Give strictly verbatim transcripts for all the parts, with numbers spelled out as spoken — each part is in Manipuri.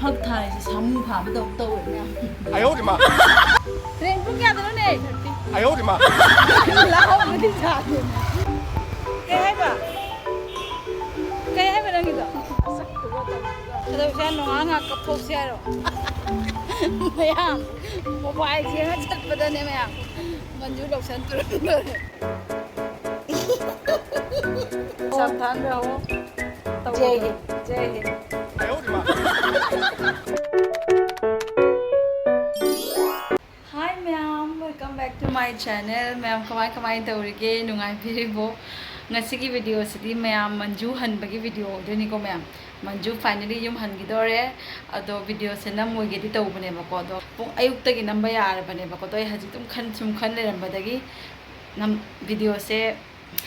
ꯐꯛ ꯊꯥꯔꯤꯁꯦ ꯁꯥꯃꯨ ꯐꯥꯕꯗꯧ ꯇꯧꯋꯦ ꯃꯌꯥꯝ꯫ ꯑꯌꯧꯔꯤꯃ꯫ ꯇ꯭ꯔꯦꯟ ꯄꯨꯡ ꯀꯌꯥꯗꯅꯣꯅꯦ? ꯑꯌꯧꯔꯤꯃ꯫ ꯂꯥꯛꯍꯧꯕꯗꯤ ꯁꯥꯗꯦ꯫ ꯀꯩ ꯍꯥꯏꯕ? ꯀꯩ ꯍꯥꯏꯕ ꯅꯪꯒꯤꯗꯣ? ꯀꯩꯗꯧꯁꯦ ꯍꯥꯏꯅꯣ? ꯉꯥꯏꯍꯥꯛ ꯉꯥꯏꯍꯥꯛ ꯀꯞꯊꯣꯛꯁꯦ ꯍꯥꯏꯔꯣ? ꯃꯌꯥꯝ ꯃꯣꯕꯥꯏꯜ ꯌꯦꯡꯉ ꯆꯠꯄꯗꯅꯦ ꯃꯌꯥꯝ꯫ ꯃꯟꯖꯨ ꯂꯧꯁꯟ ꯇꯨꯔꯝꯗꯣꯔꯦ꯫ ꯁꯥꯕꯙꯥꯟ ꯔꯍꯣ꯫ ꯖꯦ ꯍꯤꯟ꯫ ꯖꯦ ꯍꯤꯟ꯫ Hi ꯃꯌꯥꯝ, welcome back to my channel꯫ ꯃꯌꯥꯝ ꯀꯃꯥꯏ ꯀꯃꯥꯏ ꯇꯧꯔꯤꯒꯦ? ꯅꯨꯡꯉꯥꯏꯕꯤꯔꯤꯕꯣ? ꯉꯁꯤꯒꯤ video ꯁꯤꯗꯤ ꯃꯌꯥꯝ ꯃꯟꯖꯨ ꯍꯟꯕꯒꯤ video ꯑꯣꯏꯗꯣꯏꯅꯤꯀꯣ ꯃꯌꯥꯝ꯫ ꯃꯟꯖꯨ finally ꯌꯨꯝ ꯍꯟꯈꯤꯗꯣꯔꯦ꯫ ꯑꯗꯣ video ꯁꯦ ꯅꯝꯃꯣꯏꯒꯦꯗꯤ ꯇꯧꯕꯅꯦꯕꯀꯣ꯫ ꯑꯗꯣ ꯄꯨꯡ ꯑꯌꯨꯛꯇꯒꯤ ꯅꯝꯕ ꯌꯥꯔꯕꯅꯦꯕꯀꯣ꯫ ꯑꯗꯣ ꯑꯩ ꯍꯧꯖꯤꯛ ꯑꯗꯨꯝ ꯈꯟ, ꯁꯨꯝ ꯈꯟ ꯂꯩꯔꯝꯕꯗꯒꯤ ꯅꯝ-, video ꯁꯦ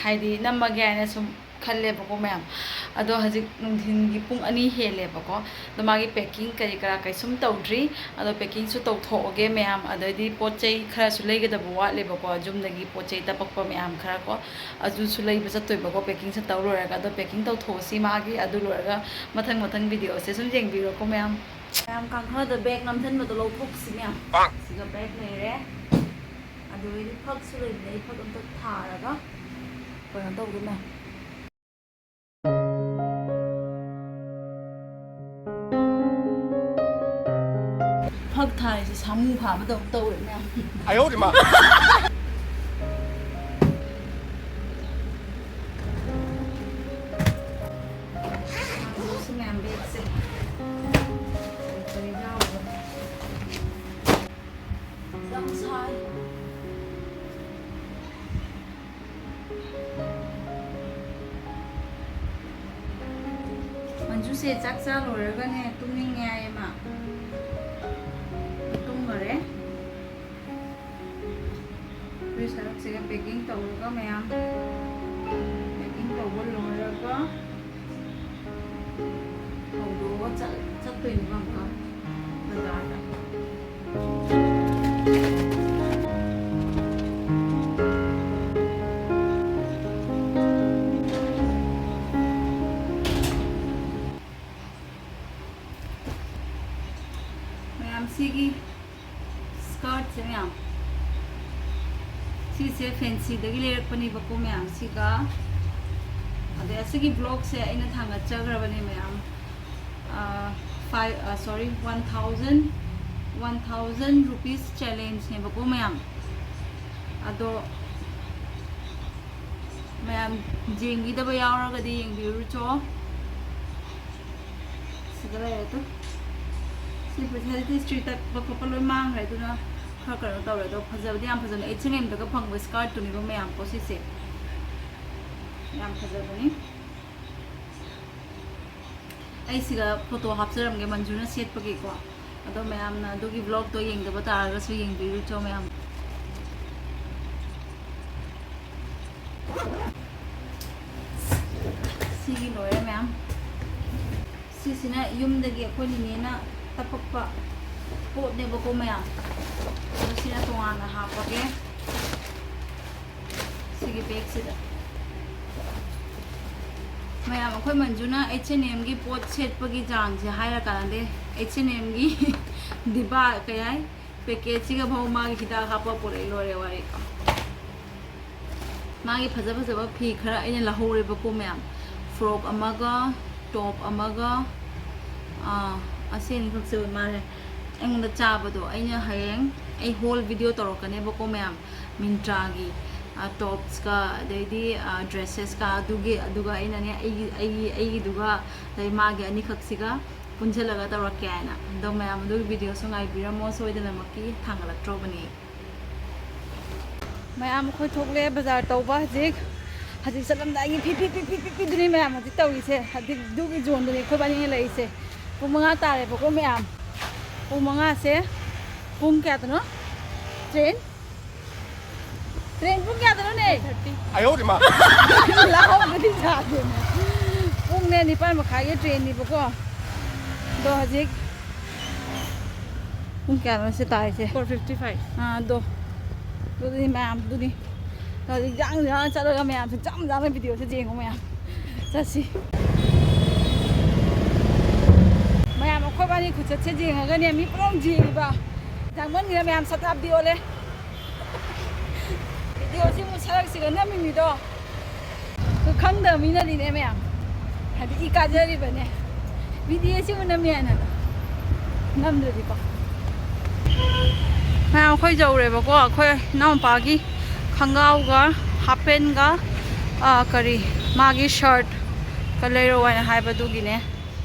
ꯍꯥꯏꯗꯤ ꯅꯝꯃꯒꯦ ꯍꯥꯏꯅ ꯁꯨꯝ ꯈꯜꯂꯦꯕꯀꯣ ꯃꯌꯥꯝ꯫ ꯑꯗꯣ ꯍꯧꯖꯤꯛ ꯅꯨꯡꯊꯤꯟꯒꯤ ꯄꯨꯡ ꯑꯅꯤ ꯍꯦꯜꯂꯦꯕꯀꯣ꯫ ꯑꯗꯣ ꯃꯥꯒꯤ packing ꯀꯔꯤ ꯀꯔꯥ ꯀꯩꯁꯨꯝ ꯇꯧꯗ꯭ꯔꯤ꯫ ꯑꯗꯣ packing ꯁꯨ ꯇꯧꯊꯣꯛꯑꯒꯦ ꯃꯌꯥꯝ꯫ ꯑꯗꯩꯗꯤ ꯄꯣꯠ ꯆꯩ ꯈꯔꯁꯨ ꯂꯩꯒꯗꯕ ꯋꯥꯠꯂꯦꯕꯀꯣ, ꯌꯨꯝꯗꯒꯤ ꯄꯣꯠ ꯆꯩ ꯇꯄꯛꯄ ꯃꯌꯥꯝ ꯈꯔ ꯀꯣ꯫ ꯑꯗꯨꯁꯨ ꯂꯩꯕ ꯆꯠꯇꯣꯏꯕꯀꯣ, packing ꯁꯦ ꯇꯧ ꯂꯣꯏꯔꯒ꯫ ꯑꯗꯣ packing ꯇꯧꯊꯣꯛꯑꯁꯤ ꯃꯥꯒꯤ꯫ ꯑꯗꯨ ꯂꯣꯏꯔꯒ ꯃꯊꯪ ꯃꯊꯪ video ꯁꯦ ꯁꯨꯝ ꯌꯦꯡꯕꯤꯔꯣꯀꯣ ꯃꯌꯥꯝ꯫ ꯃꯌꯥꯝ ꯀꯥꯡꯈꯗ bag ꯅꯝꯁꯤꯟꯕꯗꯣ ꯂꯧꯊꯣꯛꯁꯤ ꯃꯌꯥꯝ꯫ ꯁꯤꯒ bag ꯂꯩꯔꯦ꯫ ꯑꯗꯨꯗꯩꯗꯤ ꯐꯛꯁꯨ ꯂꯩꯕꯅꯦ꯫ ꯑꯩ ꯐꯛ ꯑꯝꯇ ꯊꯥꯔꯒ ꯀꯩꯅꯣ ꯇꯧꯒꯦ ꯃꯌꯥꯝ꯫ ꯐꯛ ꯊꯥꯔꯤꯁꯦ ꯁꯥꯃꯨ ꯐꯥꯕꯗꯧ ꯇꯧꯔꯦ ꯃꯌꯥꯝ꯫ ꯑꯌꯧꯔꯤꯃ꯫ ꯁꯤ ꯃꯌꯥꯝ bag ꯁꯦ ꯀꯔꯤ ꯀꯔꯤ ꯌꯥꯎꯕꯅꯣ? ꯌꯥꯝ ꯁꯥꯏ꯫ ꯃꯟꯖꯨꯁꯦ ꯆꯥꯛ ꯆꯥ ꯂꯣꯏꯔꯒꯅꯦ ꯇꯨꯝꯅꯤꯡꯉꯦ ꯍꯥꯏꯌꯦ ꯃꯥ꯫ ꯇꯨꯝꯈꯔꯦ꯫ ꯐ꯭ꯔꯤꯖ ꯁꯔꯨꯛꯁꯤꯒ packing ꯇꯧꯔꯒ ꯃꯌꯥꯝ packing ꯇꯧꯕ ꯂꯣꯏꯔꯒ ꯍꯧꯗꯣꯛꯑꯒ ꯆꯠ-, ꯆꯠꯇꯣꯏꯅꯦꯕ ꯑꯃꯨꯛꯀ ꯕꯖꯥꯔꯗ꯫ ꯁꯤꯒꯤ ꯁ꯭ꯀꯔꯠꯁꯦ ꯃꯌꯥꯝ, ꯁꯤꯁꯦ ꯐꯦꯟꯁꯤꯗꯒꯤ ꯂꯩꯔꯛꯄꯅꯦꯕꯀꯣ ꯃꯌꯥꯝ꯫ ꯁꯤꯒ ꯑꯗꯩ ꯑꯁꯤꯒꯤ ꯕ꯭ꯂꯣꯛꯁꯦ ꯑꯩꯅ ꯊꯥꯡꯒꯠꯆꯈ꯭ꯔꯕꯅꯦ ꯃꯌꯥꯝ꯫ Five, sorry, one thousand, one thousand rupees ꯆꯦꯂꯦꯟꯖꯅꯦꯕꯀꯣ ꯃꯌꯥꯝ꯫ ꯑꯗꯣ ꯃꯌꯥꯝ ꯌꯦꯡꯕꯤꯗꯕ ꯌꯥꯎꯔꯒꯗꯤ ꯌꯦꯡꯕꯤꯔꯨꯆꯣ꯫ ꯁꯤꯗ ꯂꯩꯔꯦ ꯇꯨ꯫ ꯁꯤ ꯕ꯭ꯔꯤꯊꯦꯜꯒꯤ ꯏꯁꯇ꯭ꯔꯤ ꯇꯛꯄ ꯈꯣꯠꯄ ꯂꯣꯏ ꯃꯥꯡꯈ꯭ꯔꯦ, ꯑꯗꯨꯅ ꯈꯔ ꯀꯩꯅꯣ ꯇꯧꯔꯦ꯫ ꯑꯗꯣ ꯐꯖꯕꯗꯤ ꯌꯥꯝ ꯐꯖꯕꯅꯦ꯫ ꯑꯩꯆ ꯑꯦꯟ ꯑꯦꯝꯗꯒ ꯐꯪꯕ ꯁ꯭ꯀꯔꯠꯇꯨꯅꯦꯕ ꯃꯌꯥꯝ ꯀꯣ ꯁꯤꯁꯦ꯫ ꯌꯥꯝ ꯐꯖꯕꯅꯤ꯫ ꯑꯩ ꯁꯤꯒ ꯐꯣꯇꯣ ꯍꯥꯞꯆꯔꯝꯒꯦ ꯃꯟꯖꯨꯅ ꯁꯦꯠꯄꯒꯤꯀꯣ꯫ ꯑꯗꯣ ꯃꯌꯥꯝꯅ ꯑꯗꯨꯒꯤ ꯕ꯭ꯂꯣꯛꯇꯣ ꯌꯦꯡꯗꯕ ꯇꯥꯔꯒꯁꯨ ꯌꯦꯡꯕꯤꯔꯨꯆꯣ ꯃꯌꯥꯝ꯫ ꯁꯤꯒꯤ ꯂꯣꯏꯔꯦ ꯃꯌꯥꯝ꯫ ꯁꯤꯁꯤꯅ ꯌꯨꯝꯗꯒꯤ ꯑꯩꯈꯣꯏ ꯅꯤꯅꯦꯅ ꯇꯞꯄꯛꯄ ꯄꯣꯠꯅꯦꯕꯀꯣ ꯃꯌꯥꯝ꯫ ꯑꯗꯣ ꯁꯤꯅ ꯇꯣꯉꯥꯟꯅ ꯍꯥꯞꯄꯒꯦ ꯁꯤꯒꯤ ꯕꯦꯒꯁꯤꯗ꯫ ꯃꯌꯥꯝ, ꯑꯩꯈꯣꯏ ꯃꯟꯖꯨꯅ ꯑꯩꯆ ꯑꯦꯟ ꯑꯦꯝꯒꯤ ꯄꯣꯠ ꯁꯦꯠꯄꯒꯤ ꯆꯥꯡꯁꯦ ꯍꯥꯏꯔ ꯀꯥꯟꯗ ꯑꯩꯆ ꯑꯦꯟ ꯑꯦꯝꯒꯤ ꯗꯤꯕꯥ ꯀꯩ ꯍꯥꯏ, ꯄꯦꯀꯦꯠꯁꯤꯒ ꯐꯥꯎ ꯃꯥꯒꯤ ꯍꯤꯗꯥꯛ ꯍꯥꯞꯄ ꯄꯨꯔꯛꯏ꯫ ꯂꯣꯏꯔꯦ ꯋꯥꯔꯤ꯫ ꯃꯥꯒꯤ ꯐꯖ ꯐꯖꯕ ꯐꯤ ꯈꯔ ꯑꯩꯅ ꯂꯧꯍꯧꯔꯦꯕꯀꯣ ꯃꯌꯥꯝ꯫ ꯐ꯭ꯔꯣꯛ ꯑꯃꯒ, ꯇꯣꯞ ꯑꯃꯒ, ꯑꯥ, ꯑꯁꯤ ꯑꯅꯤꯈꯛꯁꯦ ꯑꯣꯏ ꯃꯥꯜꯂꯦ ꯑꯩꯉꯣꯟꯗ ꯆꯥꯕꯗꯣ꯫ ꯑꯩꯅ ꯍꯌꯦꯡ ꯑꯩ ꯍꯣꯜ ꯚꯤꯗꯤꯑꯣ ꯇꯧꯔꯛꯀꯅꯦꯕꯀꯣ ꯃꯌꯥꯝ, ꯃꯤꯟꯇ꯭ꯔꯥꯒꯤ ꯇꯣꯞꯁꯀ ꯑꯗꯩꯗꯤ ꯗ꯭ꯔꯦꯁꯦꯁꯀ꯫ ꯑꯗꯨꯒꯤ ꯑꯗꯨꯒ ꯑꯩꯅꯅꯦ ꯑꯩꯒꯤ ꯑꯩꯒꯤ ꯑꯩꯒꯤꯗꯨꯒ ꯑꯗꯩ ꯃꯥꯒꯤ ꯑꯅꯤꯈꯛꯁꯤꯒ ꯄꯨꯟꯁꯤꯜꯂꯒ ꯇꯧꯔꯛꯀꯦ ꯍꯥꯏꯅ꯫ ꯑꯗꯣ ꯃꯌꯥꯝ ꯑꯗꯨꯒꯤ ꯚꯤꯗꯤꯑꯣꯁꯨ ꯉꯥꯏꯕꯤꯔꯝꯃꯣ, ꯁꯣꯏꯗꯅꯃꯛꯀꯤ ꯊꯥꯡꯒꯠꯂꯛꯇ꯭ꯔꯣꯕꯅꯤ꯫ ꯃꯌꯥꯝ ꯑꯩꯈꯣꯏ ꯊꯣꯛꯂꯛꯑꯦ ꯕꯖꯥꯔ ꯇꯧꯕ꯫ ꯍꯧꯖꯤꯛ ꯍꯧꯖꯤꯛ ꯆꯠꯂꯝꯗꯥꯏꯒꯤ ꯐꯤ ꯐꯤ ꯐꯤ ꯐꯤ ꯐꯤ ꯐꯤꯗꯨꯅꯤ ꯃꯌꯥꯝ ꯍꯧꯖꯤꯛ ꯇꯧꯔꯤꯁꯦ꯫ ꯍꯧꯖꯤꯛ ꯑꯗꯨꯒꯤ ꯖꯣꯟꯗꯨꯅꯤ ꯑꯩꯈꯣꯏ ꯕꯥꯅꯤꯅ ꯂꯩꯔꯤꯁꯦ꯫ ꯄꯨꯡ ꯃꯉꯥ ꯇꯥꯔꯦꯕꯀꯣ ꯃꯌꯥꯝ꯫ ꯄꯨꯡ ꯃꯉꯥꯁꯦ ꯄꯨꯡ ꯀꯌꯥꯗꯅꯣ ꯇ꯭ꯔꯦꯟ? ꯇ꯭ꯔꯦꯟ ꯄꯨꯡ ꯀꯌꯥꯗꯅꯣꯅꯦ? ꯑꯌꯧꯔꯤꯃ꯫ ꯂꯥꯎꯕꯗꯤ ꯁꯥꯗꯦꯅꯦ꯫ ꯄꯨꯡꯅꯦ ꯅꯤꯄꯥꯜ ꯃꯈꯥꯏꯒꯤ ꯇ꯭ꯔꯦꯟꯅꯤꯕꯀꯣ꯫ ꯑꯗꯣ ꯍꯧꯖꯤꯛ ꯄꯨꯡ ꯀꯌꯥꯅꯣ ꯁꯤ ꯇꯥꯔꯤꯁꯦ? Four fifty five꯫ ꯑꯥ, ꯑꯗꯣ ꯑꯗꯨꯗꯤ ꯃꯌꯥꯝ ꯑꯗꯨꯗꯤ ꯍꯧꯖꯤꯛ ꯌꯥꯡ ꯌꯥꯡ ꯆꯠꯂꯒ ꯃꯌꯥꯝꯁꯦ ꯆꯥꯝ ꯆꯥꯝꯅ ꯚꯤꯗꯤꯑꯣꯁꯦ ꯌꯦꯡꯉꯣ ꯃꯌꯥꯝ꯫ ꯆꯠꯁꯤ꯫ ꯃꯌꯥꯝ ꯑꯩꯈꯣꯏ ꯏꯕꯥꯅꯤ ꯈꯨꯆꯠꯁꯦ ꯌꯦꯡꯉꯒꯅꯦ ꯃꯤ ꯄꯨꯂꯞ ꯌꯦꯡꯉꯤꯕ꯫ ꯗꯥꯏꯃꯟꯒꯤꯅ ꯃꯌꯥꯝ ꯁꯇꯥꯞꯇꯤ ꯑꯣꯜꯂꯦ꯫ ꯚꯤꯗꯤꯑꯣꯁꯤ ꯑꯃꯨꯛ ꯁꯔꯛꯁꯤꯒ ꯅꯝꯃꯤꯃꯤꯗꯣ꯫ ꯑꯗꯨ ꯈꯪꯗꯕ ꯃꯤꯅꯗꯤꯅꯦ ꯃꯌꯥꯝ, ꯍꯥꯏꯗꯤ ꯏ ꯀꯥꯖꯔꯤꯕꯅꯦ꯫ ꯚꯤꯗꯤꯑꯣꯁꯤ ꯑꯃꯨꯛ ꯅꯝꯃꯦ ꯍꯥꯏꯅ ꯅꯝꯗ꯭ꯔꯗꯤꯀꯣ꯫ ꯃꯌꯥꯝ ꯑꯩꯈꯣꯏ ꯌꯧꯔꯦꯕꯀꯣ꯫ ꯑꯩꯈꯣꯏ ꯏꯅꯥꯎꯄꯥꯒꯤ ꯈꯣꯡꯒ꯭ꯔꯥꯎꯒ ꯍꯥꯞ ꯄꯦꯟꯒ, ꯑ, ꯀꯔꯤ, ꯃꯥꯒꯤ ꯁꯔꯠꯀ ꯂꯩꯔꯛꯑꯣ ꯍꯥꯏꯅ ꯍꯥꯏꯕꯗꯨꯒꯤꯅꯦ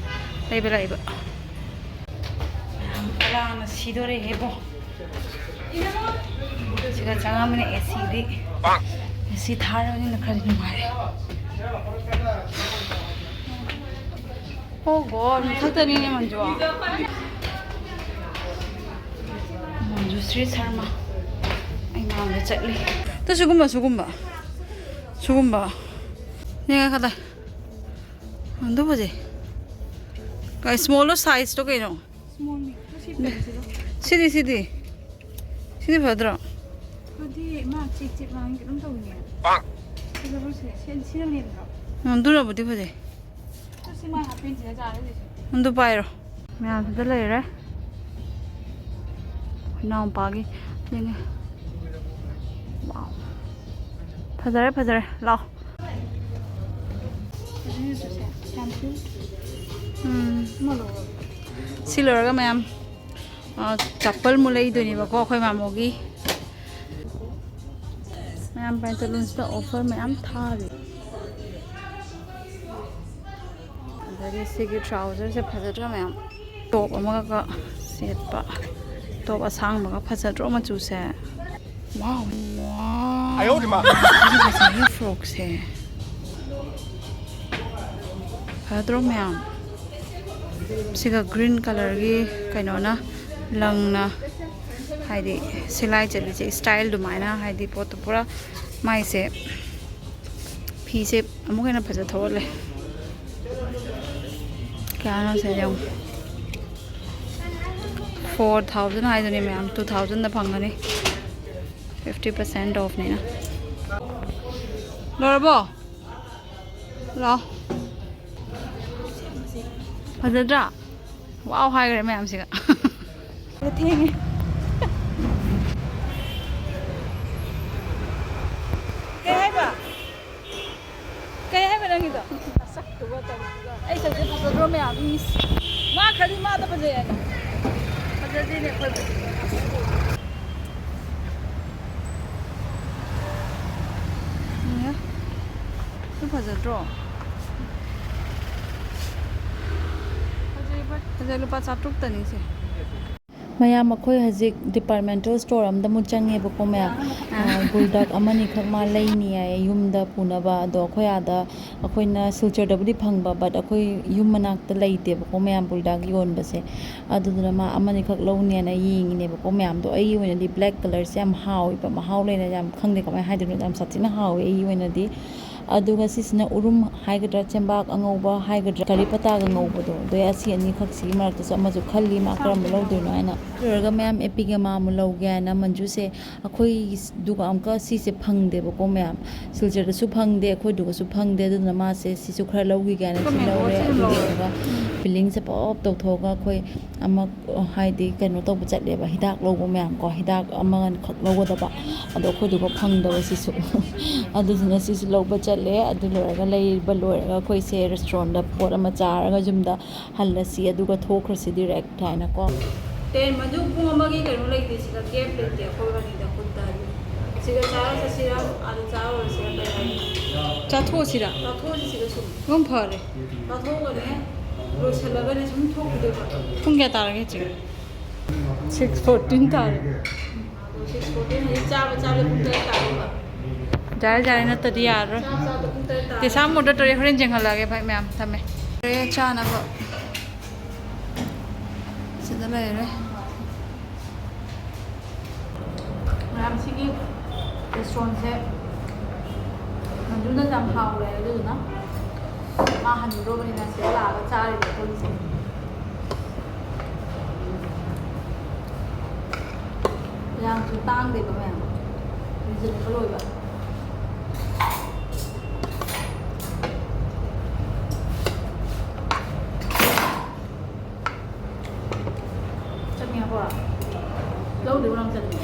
ꯂꯩꯕ ꯂꯥꯛꯏꯕ꯫ ꯃꯌꯥꯝ ꯀꯂꯥꯅ ꯁꯤꯗꯣꯔꯦꯍꯦꯕꯣ꯫ ꯁꯤꯒ ꯆꯪꯉꯝꯕꯅꯦ ꯑꯦ ꯁꯤꯗꯤ꯫ ꯑꯦ ꯁꯤ ꯊꯥꯔꯕꯅꯤꯅ ꯈꯔꯗꯤ ꯅꯨꯡꯉꯥꯏꯔꯦ꯫ ꯑꯣ ꯒꯣꯗ, ꯃꯊꯛꯇꯅꯤꯅꯦ ꯃꯟꯖꯨ꯫ ꯃꯟꯖꯨ ꯁ꯭ꯔꯤ ꯁꯔꯃ꯫ ꯑꯩ ꯃꯥꯡꯗ ꯆꯠꯂꯤ꯫ ꯇꯨ ꯁꯤꯒꯨꯝꯕ, ꯁꯤꯒꯨꯝꯕ꯫ ꯁꯤꯒꯨꯝꯕ꯫ ꯌꯦꯡꯉꯦ ꯈꯗꯥ꯫ ꯑꯗꯨ ꯐꯖꯩ꯫ ꯀꯥꯏ ꯁ꯭ꯃꯣꯜꯗꯣ ꯁꯥꯏꯖꯇꯣ ꯀꯩꯅꯣ? ꯁ꯭ꯃꯣꯜꯅꯤ꯫ ꯁꯤ ꯐꯖꯩꯁꯤꯗ꯫ ꯁꯤꯗꯤ, ꯁꯤꯗꯤ꯫ ꯁꯤꯗꯤ ꯐꯗ꯭ꯔꯣ? ꯑꯗꯨꯗꯤ ꯃꯥ ꯆꯤꯛ ꯆꯤꯛ ꯂꯥꯡ ꯀꯩꯅꯣꯝ ꯇꯧꯅꯦ꯫ ꯐꯖꯕ꯭ꯔꯣ ꯁꯤ? ꯁꯤ-, ꯁꯤꯅ ꯂꯦꯝꯕ꯭ꯔꯣ? ꯎꯝ, ꯑꯗꯨꯅꯕꯨꯗꯤ ꯐꯖꯩ꯫ ꯑꯗꯨ ꯁꯤ ꯃꯥ ꯍꯥꯞꯄꯦꯟꯁꯤꯗ ꯆꯥꯔ ꯂꯩꯁꯦ꯫ ꯑꯗꯨ ꯄꯥꯏꯔꯣ꯫ ꯃꯌꯥꯝꯁꯤꯗ ꯂꯩꯔꯦ꯫ ꯏꯅꯥꯎꯄꯥꯒꯤ ꯌꯦꯡꯉꯦ꯫ ꯋꯥꯎ꯫ ꯐꯖꯔꯦ, ꯐꯖꯔꯦ꯫ ꯂꯥꯎ꯫ ꯑꯗꯨꯅꯁꯨ ꯁꯦ, ꯌꯥꯝ cute꯫ ꯎꯝ꯫ ꯑꯃ ꯂꯧꯔꯣ꯫ ꯁꯤ ꯂꯣꯏꯔꯒ ꯃꯌꯥꯝ, ꯑ, ꯆꯄꯜ ꯑꯃꯨꯛ ꯂꯩꯗꯣꯏꯅꯦꯕꯀꯣ ꯑꯩꯈꯣꯏ ꯃꯥꯃꯣꯒꯤ꯫ ꯃꯌꯥꯝ ꯄꯥꯏꯟꯇꯂꯨꯟꯁꯇ ꯑꯣꯐꯔ ꯃꯌꯥꯝ ꯊꯥꯔꯤ꯫ ꯑꯗꯒꯤ ꯁꯤꯒꯤ ꯇ꯭ꯔꯥꯎꯖꯔꯁꯦ ꯐꯖꯗ꯭ꯔꯥ ꯃꯌꯥꯝ? ꯇꯣꯞ ꯑꯃꯒ ꯁꯦꯠꯄ, ꯇꯣꯞ ꯑꯁꯥꯡꯕꯒ ꯐꯖꯗ꯭ꯔꯣ ꯃꯆꯨꯁꯦ? ꯋꯥꯎ! ꯑꯌꯣ ꯃꯥ! ꯁꯤꯒꯤ ꯐ꯭ꯔꯣꯛꯁꯦ ꯐꯖꯗ꯭ꯔꯣ ꯃꯌꯥꯝ? ꯁꯤꯒ ꯒ꯭ꯔꯤꯟ ꯀꯂꯔꯒꯤ ꯀꯩꯅꯣꯅ, ꯂꯪꯅ, ꯍꯥꯏꯗꯤ ꯁꯤꯂꯥꯏ ꯆꯠꯂꯤꯁꯦ ꯁ꯭ꯇꯥꯏꯜ ꯑꯗꯨꯃꯥꯏꯅ, ꯍꯥꯏꯗꯤ ꯄꯣꯠꯇꯣ ꯄꯨꯔꯥ ꯃꯥꯏꯁꯦ, ꯐꯤꯁꯦ ꯑꯃꯨꯛ ꯍꯦꯟꯅ ꯐꯖ ꯊꯣꯛꯍꯜꯂꯦ꯫ ꯀꯌꯥꯅꯣ ꯁꯦ ꯌꯦꯡꯉꯨ꯫ Four thousand ꯍꯥꯏꯗꯨꯅꯤ ꯃꯌꯥꯝ, two thousandꯗ ꯐꯪꯒꯅꯤ꯫ Fifty percent offꯅꯤꯅ꯫ ꯂꯣꯏꯔꯕꯣ? ꯂꯥꯎ꯫ ꯐꯖꯗ꯭ꯔꯥ? ꯋꯥꯎ ꯍꯥꯏꯈ꯭ꯔꯦ ꯃꯌꯥꯝꯁꯤꯒ꯫ ꯊꯦꯡꯉꯦ꯫ ꯀꯩ ꯍꯥꯏꯕ? ꯀꯩ ꯍꯥꯏꯕ ꯅꯪꯒꯤꯗꯣ? ꯅꯁꯛꯇꯨꯒ ꯇꯧꯔꯤꯗꯨꯒ꯫ ꯑꯩ ꯁꯛꯁꯦ ꯐꯖꯗ꯭ꯔꯣ ꯃꯌꯥꯝ? ꯏꯁ꯫ ꯃꯥ ꯈꯜꯂꯤ ꯃꯥꯗ ꯐꯖꯩ ꯍꯥꯏꯅ꯫ ꯐꯖꯗꯦꯅꯦ ꯑꯩꯈꯣꯏꯕꯨꯗꯤ꯫ ꯌꯦꯡꯉꯦ꯫ ꯁꯤ ꯐꯖꯗ꯭ꯔꯣ? ꯐꯖꯩ, ꯂꯨꯄꯥ ꯆꯥꯇ꯭ꯔꯨꯛꯇꯅꯤ ꯁꯦ꯫ ꯃꯌꯥꯝ, ꯑꯩꯈꯣꯏ ꯍꯧꯖꯤꯛ departmental store ꯑꯝꯗ ꯑꯃꯨꯛ ꯆꯪꯉꯦꯕꯀꯣ ꯃꯌꯥꯝ꯫ ꯑꯥ꯫ ꯑꯥ, bulldog ꯑꯃꯅꯤꯈꯛ ꯃꯥ ꯂꯩꯅꯤ ꯍꯥꯏꯌꯦ ꯌꯨꯝꯗ ꯄꯨꯅꯕ꯫ ꯑꯗꯣ ꯑꯩꯈꯣꯏ ꯑꯥꯗ, ꯑꯩꯈꯣꯏꯅ ꯁꯤꯜꯆꯔꯗꯕꯨꯗꯤ ꯐꯪꯕ, but ꯑꯩꯈꯣꯏ ꯌꯨꯝ ꯃꯅꯥꯛꯇ ꯂꯩꯇꯦꯕꯀꯣ ꯃꯌꯥꯝ, bulldog ꯌꯣꯟꯕꯁꯦ꯫ ꯑꯗꯨꯗꯨꯅ ꯃꯥ ꯑꯃꯅꯤꯈꯛ ꯂꯧꯅꯦꯅ ꯌꯦꯡꯉꯤꯅꯦꯕꯀꯣ ꯃꯌꯥꯝꯗꯣ꯫ ꯑꯩꯒꯤ ꯑꯣꯏꯅꯗꯤ black colourꯁꯦ ꯌꯥꯝ ꯍꯥꯎꯋꯦꯕ, ꯃꯍꯥꯎ ꯂꯩꯅ ꯌꯥꯝ, ꯈꯪꯗꯦ ꯀꯃꯥꯏꯅ ꯍꯥꯏꯗꯣꯏꯅꯣ, ꯌꯥꯝ ꯁꯥꯊꯤꯅ ꯍꯥꯎꯋꯦ ꯑꯩꯒꯤ ꯑꯣꯏꯅꯗꯤ꯫ ꯑꯗꯨꯒ ꯁꯤꯁꯤꯅ ꯎꯔꯨꯝ ꯍꯥꯏꯒꯗ꯭ꯔꯥ, ꯆꯦꯡꯕꯥꯛ ꯑꯉꯧꯕ ꯍꯥꯏꯒꯗ꯭ꯔꯥ, ꯀꯔꯤ ꯄꯇꯥꯒ ꯉꯧꯕꯗꯣ, ꯑꯗꯩ ꯑꯁꯤ ꯑꯅꯤꯈꯛꯁꯤꯒꯤ ꯃꯔꯛꯇꯁꯨ ꯑꯃꯁꯨ ꯈꯜꯂꯤ, ꯃꯥ ꯀꯔꯝꯕ ꯂꯧꯗꯣꯏꯅꯣ ꯍꯥꯏꯅ꯫ ꯂꯣꯏꯔꯒ ꯃꯌꯥꯝ, ꯑꯦꯄꯤꯒ ꯃꯥ ꯑꯃꯨꯛ ꯂꯧꯒꯦ ꯍꯥꯏꯅ ꯃꯟꯖꯨꯁꯦ, ꯑꯩꯈꯣꯏꯒꯤꯗꯨꯒ ꯑꯃꯨꯛꯀ ꯁꯤꯁꯦ ꯐꯪꯗꯦꯕꯀꯣ ꯃꯌꯥꯝ, ꯁꯤꯜꯆꯔꯗꯁꯨ ꯐꯪꯗꯦ, ꯑꯩꯈꯣꯏꯗꯨꯒꯁꯨ ꯐꯪꯗꯦ꯫ ꯑꯗꯨꯅ ꯃꯥꯁꯦ ꯁꯤꯁꯨ ꯈꯔ ꯂꯧꯈꯤꯒꯦ ꯍꯥꯏꯅ ꯁꯤ ꯂꯧꯔꯦ꯫ ꯑꯗꯨ ꯂꯣꯏꯔꯒ ꯎꯝ꯫ Billingꯁꯦ ꯄꯞ ꯇꯧꯊꯣꯛꯑꯒ ꯑꯩꯈꯣꯏ ꯑꯃ, ꯍꯥꯏꯗꯤ ꯀꯩꯅꯣ ꯇꯧꯕ ꯆꯠꯂꯦꯕ, ꯍꯤꯗꯥꯛ ꯂꯧꯕ ꯃꯌꯥꯝ ꯀꯣ, ꯍꯤꯗꯥꯛ ꯑꯃꯈꯛ ꯂꯧꯒꯗꯕ, ꯑꯗꯣ ꯑꯩꯈꯣꯏꯗꯨꯒ ꯐꯪꯗꯕ ꯁꯤꯁꯨ꯫ ꯑꯗꯨꯗꯨꯅ ꯁꯤꯁꯨ ꯂꯧꯕ ꯆꯠꯂꯦ꯫ ꯑꯗꯨ ꯂꯣꯏꯔꯒ, ꯂꯩꯕ ꯂꯣꯏꯔꯒ ꯑꯩꯈꯣꯏꯁꯦ restaurantꯗ ꯄꯣꯠ ꯑꯃ ꯆꯥꯔꯒ ꯌꯨꯝꯗ ꯍꯜꯂꯁꯤ, ꯑꯗꯨꯒ ꯊꯣꯛꯈ꯭ꯔꯁꯤ direct ꯍꯥꯏꯅꯀꯣ꯫ ꯇꯦꯟ ꯃꯗꯨ ꯄꯨꯡ ꯑꯃꯒꯤ ꯀꯩꯅꯣ ꯂꯩꯇꯦ ꯁꯤꯗ, gap ꯂꯩꯇꯦ ꯑꯩꯈꯣꯏ ꯋꯥꯅꯤꯗ ꯈꯨꯠꯇ ꯍꯥꯏꯗꯤ꯫ ꯁꯤꯗ ꯆꯥꯔ ꯆꯠꯁꯤꯔꯥ, ꯑꯥꯗ ꯆꯥꯔꯨꯔꯁꯤꯔꯥ ꯀꯩ ꯍꯥꯏꯅꯤ? ꯆꯥꯊꯣꯛꯑꯁꯤꯔꯥ? ꯆꯥꯊꯣꯛꯑꯁꯤ ꯁꯤꯗ ꯁꯨꯝ꯫ ꯑꯗꯨꯝ ꯐꯔꯦ꯫ ꯆꯥꯊꯣꯛꯑꯒꯅꯦ, ꯂꯣꯏꯁꯤꯜꯂꯒꯅꯦ ꯁꯨꯝ ꯊꯣꯛꯈꯤꯗꯣꯏꯕ꯫ ꯄꯨꯡ ꯀꯌꯥ ꯇꯥꯔꯒꯦ ꯍꯧꯖꯤꯛ? Six fourteen ꯇꯥꯔꯦ꯫ ꯑꯗꯣ six fourteen ꯍꯧꯖꯤꯛ ꯆꯥꯕ ꯆꯥꯕꯗ ꯄꯨꯡ ꯇꯔꯦꯠ ꯇꯥꯗꯣꯏꯕ꯫ ꯌꯥꯔꯦ, ꯌꯥꯔꯦ, ꯅꯠꯇ꯭ꯔꯗꯤ ꯌꯥꯔꯔꯣꯏ꯫ ꯆꯥꯕ ꯆꯥꯕꯗ ꯄꯨꯡ ꯇꯔꯦꯠ ꯇꯥꯔꯦ꯫ ꯇꯦꯁꯥꯝ order ꯇꯧꯔꯦ, ꯍꯣꯔꯦꯟ ꯌꯦꯡꯍꯜꯂꯛꯑꯒꯦ ꯚꯥꯏ ꯃꯌꯥꯝ, ꯊꯝꯃꯦ꯫ ꯍꯣꯔꯦꯟ ꯆꯥꯅꯕ ꯁꯤꯗ ꯂꯩꯔꯦ꯫ ꯃꯌꯥꯝ ꯁꯤꯒꯤ restaurantꯁꯦ ꯃꯟꯖꯨꯅ ꯌꯥꯝ ꯍꯥꯎꯔꯦ, ꯑꯗꯨꯗꯨꯅ ꯃꯥ ꯍꯟꯒꯗꯧꯕꯅꯤꯅ ꯁꯤꯗ ꯂꯥꯛꯑꯒ ꯆꯥꯔꯤꯕ ꯑꯩꯈꯣꯏꯒꯤꯁꯦ꯫ ꯌꯥꯝꯁꯨ ꯇꯥꯡꯗꯦꯕ ꯃꯌꯥꯝ, reasonable ꯑꯣꯏꯕ꯫ ꯀꯣ, ꯂꯧꯗꯦ ꯎꯔꯥꯡ ꯆꯠꯂꯤ꯫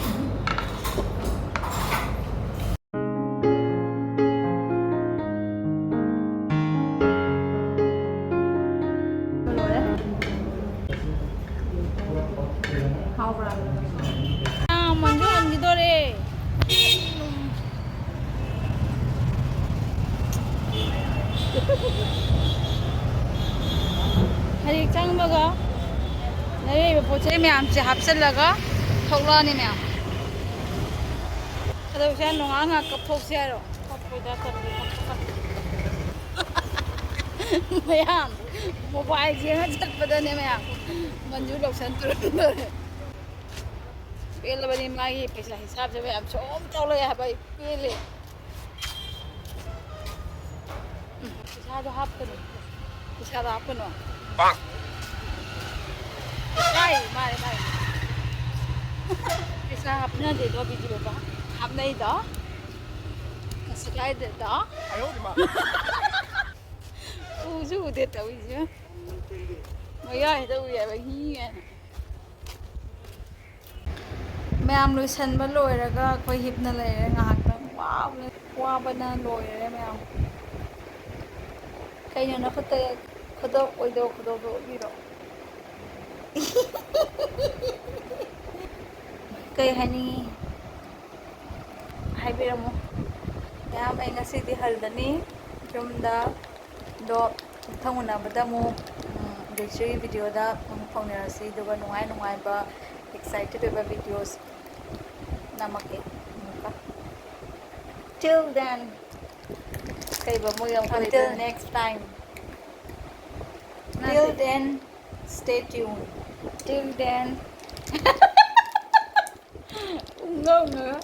ꯂꯣꯏꯔꯦ꯫ ꯍꯥꯎꯕ꯭ꯔꯥ? ꯑꯥ, ꯃꯟꯁꯨ ꯍꯟꯈꯤꯗꯣꯔꯦ꯫ ꯍꯧꯖꯤꯛ ꯆꯪꯕꯒ ꯂꯩꯔꯤꯕ ꯄꯣꯠ ꯆꯩ ꯃꯌꯥꯝꯁꯦ ꯍꯥꯞꯆꯤꯜꯂꯒ ꯊꯣꯛꯂꯛꯑꯅꯤ ꯃꯌꯥꯝ꯫ ꯑꯗꯣ ꯁꯦ ꯅꯣꯡꯉꯥꯜ ꯉꯥꯏꯍꯥꯛ ꯀꯞꯊꯣꯛꯁꯦ ꯍꯥꯏꯔꯣ? ꯀꯞꯄꯣꯏꯗ, ꯇꯜꯂꯤ, ꯀꯞꯄ ꯇꯜꯂꯤ꯫ ꯃꯌꯥꯝ ꯃꯣꯕꯥꯏꯜ ꯌꯦꯡꯉ ꯆꯠꯄꯗꯅꯦ ꯃꯌꯥꯝ ꯃꯟꯖꯨ ꯂꯣꯁꯟ ꯇꯨꯔꯝꯗꯣꯔꯦ꯫ ꯄꯦꯜꯂꯕꯅꯤ ꯃꯥꯒꯤ ꯄꯩꯁꯥ ꯍꯤꯁꯥꯞꯁꯦ ꯃꯌꯥꯝ ꯁꯨꯝ ꯇꯧ ꯂꯩ ꯍꯥꯏꯕ ꯑꯩ ꯄꯦꯜꯂꯦ꯫ ꯎꯝ, ꯄꯩꯁꯥꯗꯣ ꯍꯥꯞꯀꯅꯨ꯫ ꯄꯩꯁꯥꯗꯣ ꯍꯥꯞꯀꯅꯨ꯫ ꯄꯥꯛ꯫ ꯃꯥꯏ, ꯃꯥꯏ, ꯃꯥꯏ꯫ ꯄꯩꯁꯥ ꯍꯥꯞꯅꯗꯦꯗꯣ ꯚꯤꯗꯤꯑꯣꯗ꯫ ꯍꯥꯞꯅꯩꯗꯣ꯫ ꯀꯩꯁꯨ ꯀꯥꯏꯗꯦꯗꯣ꯫ ꯎꯁꯨ ꯎꯗꯦ ꯇꯧꯔꯤꯁꯦ꯫ ꯃꯌꯥꯏꯗ ꯎꯏ ꯍꯥꯏꯕ ꯍꯤ ꯍꯥꯏꯅ꯫ ꯃꯌꯥꯝ ꯂꯣꯏꯁꯟꯕ ꯂꯣꯏꯔꯒ ꯑꯩꯈꯣꯏ ꯍꯤꯞꯅ ꯂꯩꯔꯦ ꯉꯥꯏꯍꯥꯛꯇꯪ꯫ ꯋꯥꯕꯅ, ꯋꯥꯕꯅ ꯂꯣꯏꯔꯦ ꯃꯌꯥꯝ꯫ ꯀꯩꯅꯣ ꯅꯈꯨꯠꯇ ꯈꯨꯗꯣꯞ ꯑꯣꯏꯗꯧ ꯈꯨꯗꯣꯞꯇꯣ ꯎꯠꯂꯤꯔꯣ? ꯀꯩ ꯍꯥꯏꯅꯤꯡꯉꯤ? ꯍꯥꯏꯕꯤꯔꯝꯃꯨ꯫ ꯃꯌꯥꯝ, ꯑꯩ ꯉꯁꯤꯗꯤ ꯍꯜꯂꯅꯤ ꯌꯨꯝꯗ꯫ ꯑꯗꯣ ꯃꯊꯪ ꯎꯅꯕꯗ ꯑꯃꯨꯛ, ꯎꯝ, ꯗꯦꯁꯤꯒꯤ ꯚꯤꯗꯤꯑꯣꯗ ꯑꯃꯨꯛ ꯐꯥꯎꯅꯔꯁꯤ꯫ ꯑꯗꯨꯒ ꯅꯨꯡꯉꯥꯏ ꯅꯨꯡꯉꯥꯏꯕ, ꯑꯦꯛꯁꯥꯏꯇꯦꯠ ꯑꯣꯏꯕ ꯚꯤꯗꯤꯑꯣꯁ ꯅꯝꯃꯛꯀꯦ ꯑꯃꯨꯛꯀ꯫ Till then, ꯀꯩꯕ ꯃꯣꯏ ꯌꯥꯝ until ꯀꯨꯏꯗ꯭ꯔꯦ꯫ Next time. Till then, stay tuned. Till then. ꯎꯪꯉ ꯎꯪꯉꯒ꯫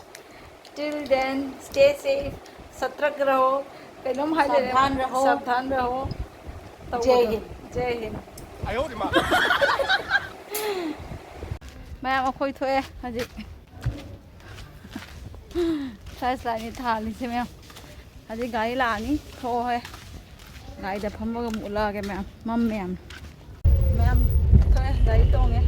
Till then, stay safe. ꯁꯇ꯭ꯔꯛ ꯔꯍꯣ꯫ ꯀꯩꯅꯣꯝ ꯍꯥꯏꯗꯣꯏꯅꯦ꯫ ꯁꯥꯕꯙꯥꯟ ꯔꯍꯣ꯫ ꯁꯥꯕꯙꯥꯟ ꯔꯍꯣ꯫ ꯖꯦ ꯇꯧꯕꯗꯣ꯫ ꯍꯤꯟ꯫ ꯖꯦ ꯍꯤꯟ꯫ ꯃꯌꯥꯝ ꯑꯩꯈꯣꯏ ꯊꯣꯛꯑꯦ ꯍꯧꯖꯤꯛ꯫ Flashlight ꯅꯤ ꯊꯥꯜꯂꯤꯁꯦ ꯃꯌꯥꯝ꯫ ꯍꯧꯖꯤꯛ ꯒꯥꯔꯤ ꯂꯥꯛꯑꯅꯤ꯫ ꯊꯣꯛꯑꯣꯍꯦ꯫ ꯒꯥꯔꯤꯗ ꯐꯝꯃꯒ ꯑꯃꯨꯛ ꯎꯠꯂꯛꯑꯒꯦ ꯃꯌꯥꯝ꯫ ꯃꯝꯃꯦ ꯌꯥꯝ꯫ ꯊꯣꯛꯑꯦ, ꯒꯥꯔꯤ ꯇꯣꯡꯉꯦ꯫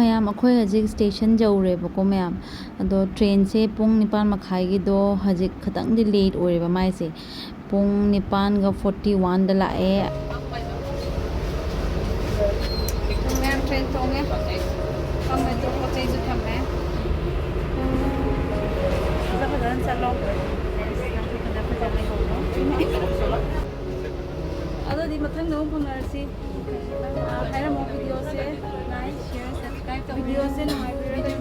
ꯃꯌꯥꯝ, ꯑꯩꯈꯣꯏ ꯍꯧꯖꯤꯛ ꯁ꯭ꯇꯦꯁꯟ ꯌꯧꯔꯦꯕꯀꯣ ꯃꯌꯥꯝ꯫ ꯑꯗꯣ ꯇ꯭ꯔꯦꯟꯁꯦ ꯄꯨꯡ ꯅꯤꯄꯥꯟ ꯃꯈꯥꯏꯒꯤꯗꯣ ꯍꯧꯖꯤꯛ ꯈꯤꯇꯪꯗꯤ ꯂꯦꯠ ꯑꯣꯏꯔꯦꯕ ꯃꯥꯏꯁꯦ꯫ ꯄꯨꯡ ꯅꯤꯄꯥꯟꯒ ꯐꯣꯔꯇꯤ ꯋꯥꯟꯗ ꯂꯥꯛꯑꯦ꯫ ꯃꯌꯥꯝ ꯇ꯭ꯔꯦꯟ ꯇꯣꯡꯉꯦ꯫ ꯐꯝꯕꯩꯗꯣ ꯄꯣꯠ ꯆꯩꯁꯨ ꯊꯝꯃꯦ꯫ ꯐꯖ ꯐꯖꯅ ꯆꯠꯂꯣ꯫ ꯐꯖ ꯐꯖꯅ ꯂꯩꯍꯧꯔꯣ꯫ ꯑꯗꯨꯗꯤ ꯃꯊꯪꯗ ꯑꯃꯨꯛ ꯐꯪꯅꯔꯁꯤ꯫ ꯍꯥꯏꯔꯝꯃꯣ ꯚꯤꯗꯤꯑꯣꯁꯦ like, share, subscribe ꯇꯧꯕꯤꯔꯝꯃꯣ꯫ ꯚꯤꯗꯤꯑꯣꯁꯦ ꯅꯨꯡꯉꯥꯏꯕꯤꯔꯒꯗꯤ,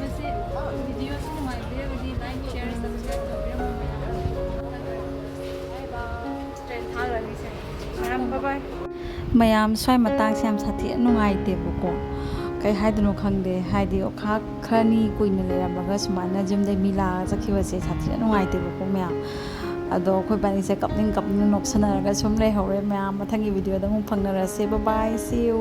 ꯚꯤꯗꯤꯑꯣꯁꯦ ꯅꯨꯡꯉꯥꯏꯕꯤꯔꯒꯗꯤ like, share, subscribe ꯇꯧꯕꯤꯔꯝꯃꯣ ꯃꯌꯥꯝ꯫ Bye bye꯫ ꯇ꯭ꯔꯦꯟ ꯊꯥꯈ꯭ꯔꯅꯤꯁꯦ꯫ ꯃꯌꯥꯝ, bye bye꯫ ꯃꯌꯥꯝ, ꯁ꯭ꯋꯥꯏ ꯃꯇꯥꯡꯁꯦ ꯌꯥꯝ ꯁꯥꯊꯤꯅ ꯅꯨꯡꯉꯥꯏꯇꯦꯕꯀꯣ꯫ ꯀꯩ ꯍꯥꯏꯗꯣꯏꯅꯣ ꯈꯪꯗꯦ꯫ ꯍꯥꯏꯗꯤ ꯑꯣꯈꯥꯛ ꯈꯔꯅꯤ ꯀꯨꯏꯅ ꯂꯩꯔꯝꯃꯒ ꯁꯨꯃꯥꯏꯅ ꯌꯨꯝꯗꯩ ꯃꯤ ꯂꯥꯛꯑꯒ ꯆꯠꯈꯤꯕꯁꯦ ꯁꯥꯊꯤꯅ ꯅꯨꯡꯉꯥꯏꯇꯦꯕꯀꯣ ꯃꯌꯥꯝ꯫ ꯑꯗꯣ ꯑꯩꯈꯣꯏ ꯕꯥꯅꯤꯁꯦ ꯀꯞꯅꯤꯡ ꯀꯞꯅꯤꯡ ꯅꯣꯛꯁꯟꯅꯔꯒ ꯁꯨꯝ ꯂꯩꯍꯧꯔꯦ ꯃꯌꯥꯝ꯫ ꯃꯊꯪꯒꯤ ꯚꯤꯗꯤꯑꯣꯗ ꯑꯃꯨꯛ ꯐꯪꯅꯔꯁꯦ꯫ Bye bye, see you꯫